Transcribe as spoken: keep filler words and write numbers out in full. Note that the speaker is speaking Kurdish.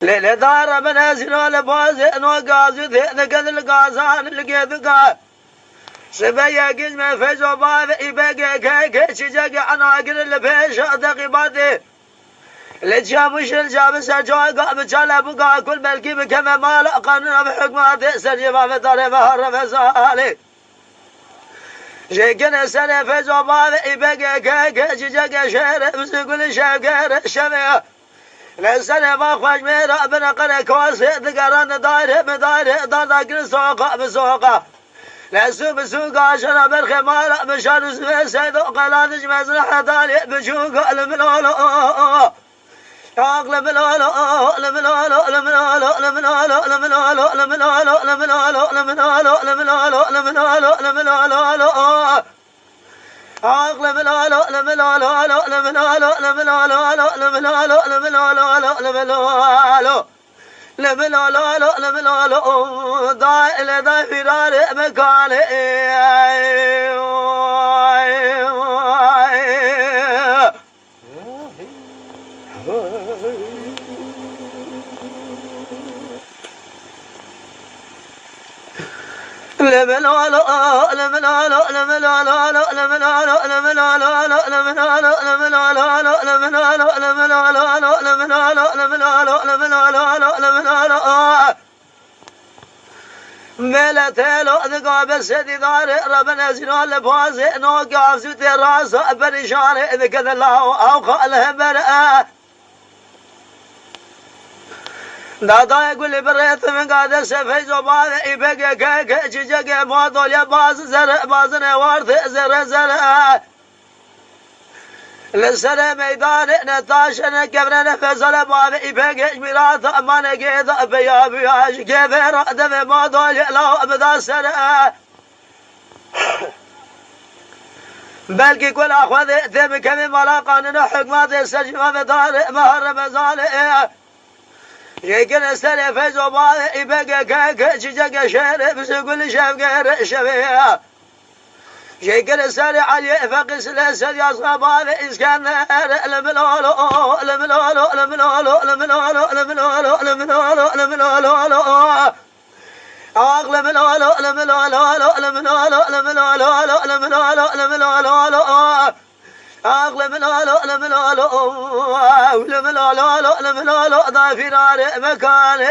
Lê lê dare min ez îro li bazê no gazû tê dikin li gazan li gê dikan. Sibe yekî ji me feyzo bavê îbegê keke çîçekê ena kirin li pêşa deqîbatê. Lê çiya muşil ca bi ser coyka bi çale bûka kul belkî bikeve mala qanûna bi hikmatê ser civavê darê ve harre ve zalê. Jêkine serê feyzo bavê îbegê keke çîçekê şêrê bi zûgulî şevgere şevê. Li serê va xweş mêra bine qere kosê digeran di dairê bi dairê darda kirin soqa bi soqa. Li sû bi sû gaşana berxê mala bi şar û sivê seydo qelan dij mezin hetalê bi çûka li min olo. Aq li min olo, li min olo, li min olo, li min olo, li min olo, li min olo, li min olo, li min olo, li min olo, li min olo, li min olo, li min olo, li min olo, li min olo, li min olo. Aq li min olo, li min olo, li min olo, li min olo, li min olo, li min olo, li min olo, li min olo. Li min olo, li min olo, da, li da firarê min kanê. Mele telo diga be sedî dare rebin ez îna li bazê no gazû tê rasa perîşanê dikene law ew xal hember e. Dadayê gulî bi rêtiminga destê feyzo bavê îbegê keke çîçekê madolya baz zere bazinê wartê zere zere. Li serê meydanê ne taşe ne kevre ne fezale bavê îbegê ji mîrata manegê da peya bûya ji kevê ra devê madolya law bida sere. Belkî kula Xwedê tê bikevî mala qanûna hikmatê ser civavê darê meha Remezanê. Jêkine serê feyzo bavê îbegê keke çîçekê şêrê bi zûgulî şevgere şevê. Jêkine serê Eliyê Feqî silê sed yazna bavê Îskender li min olo, li min olo, li min olo, li min olo, li min olo, li min olo, li min olo, li min olo, li min olo. Ax li min olo, li min olo, li min olo, li min olo, li min olo, li min olo, li min olo, li min olo. Ax li min olo, li min olo, li min olo, li min olo, da firarê mekanê.